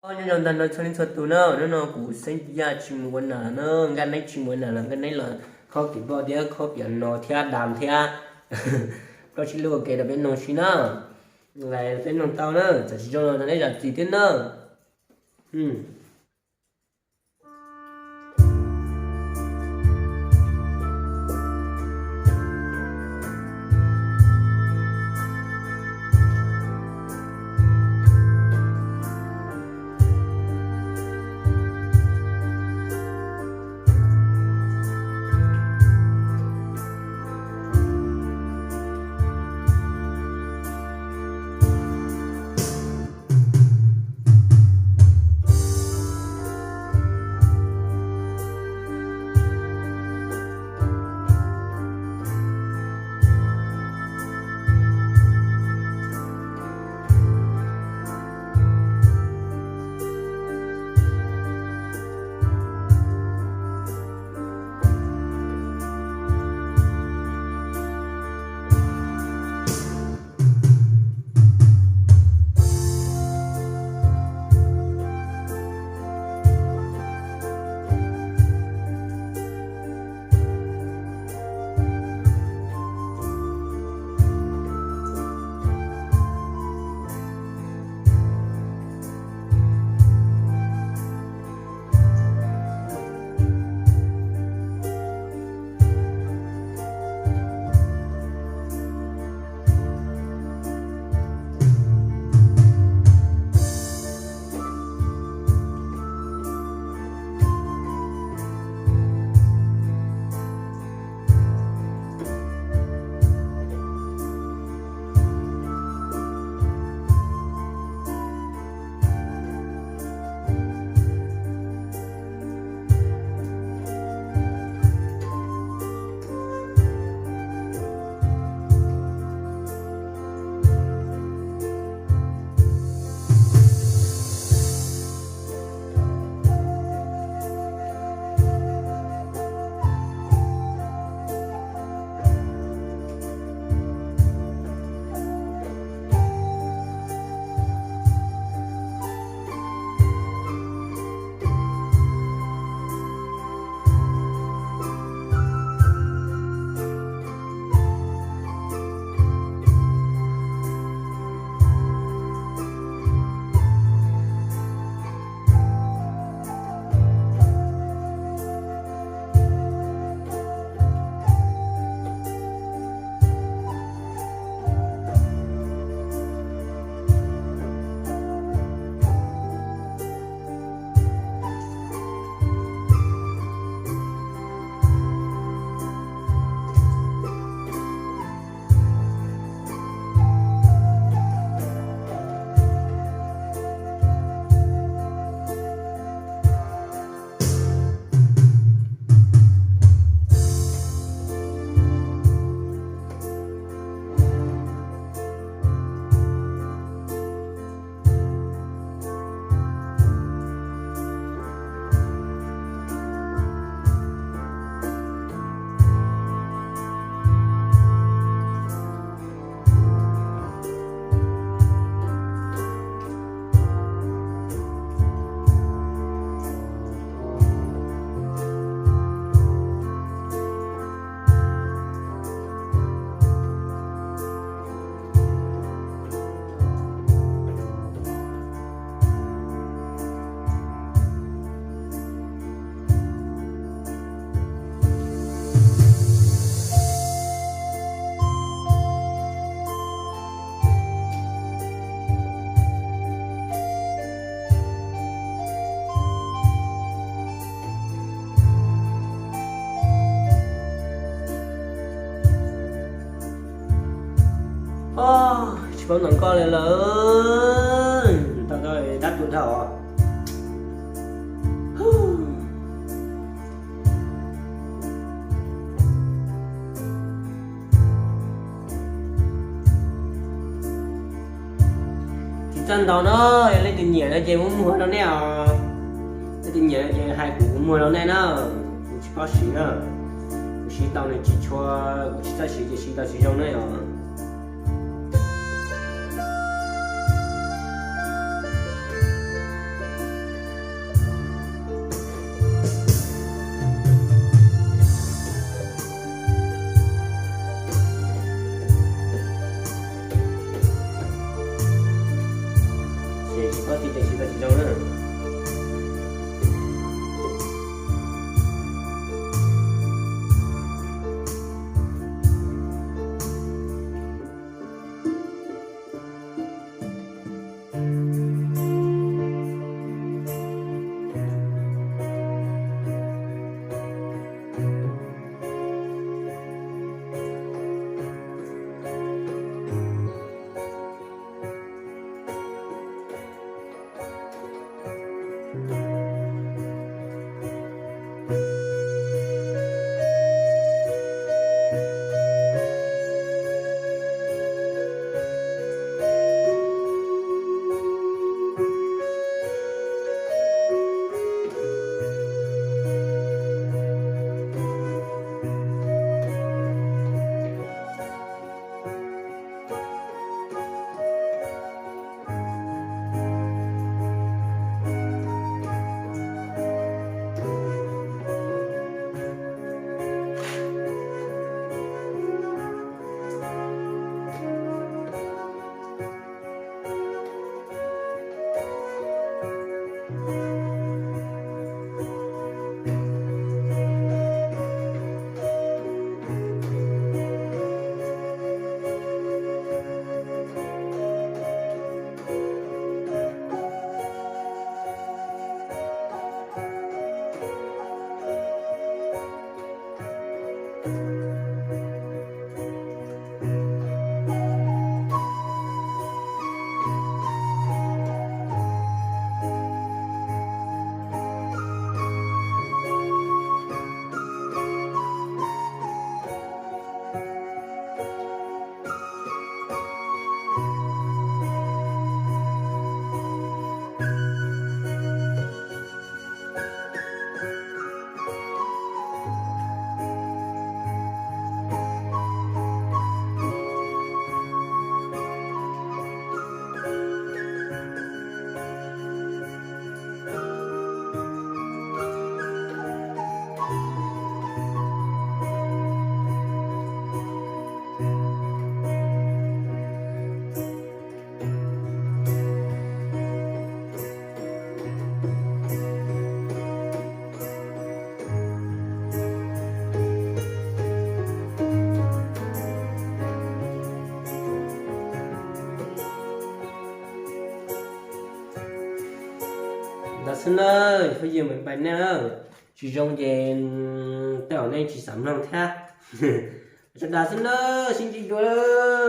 Nyob zoo tag nrho txhua leej txhua tus na, hnub no kuv Xeeb Yaj tsis mus ua nam na, Nkaj Neeb tsis mus ua nam los Nkaj Neeb los khob kev npauj thiab khob piano thiab dam thiab. Koj sib lub ua ke rau peb mloog sib na. Peb mloog tau na, txawm tsis zoo los neb zam txim thiab na. Tsis paub ntawm koj li lawm, tau tau dab tuag dhau os. Tsis txawj ntaus na, yog leej twg nyiam no ces muab muag rau nej os. Leej twg nyiam no ces hais kuv, kuv muag rau nej na. Kuv tsis paub siv na, kuv siv tau nws tsis tshua, kuv tsis txawj siv ces siv tau tsis zoo na yom. Ntawd xwb na, phooj ywg, npam npam nej na. Tsis zoo ces tej zaum nej tsis xav mloog thiab. Sawv daws xwb na, sib ntsib dua.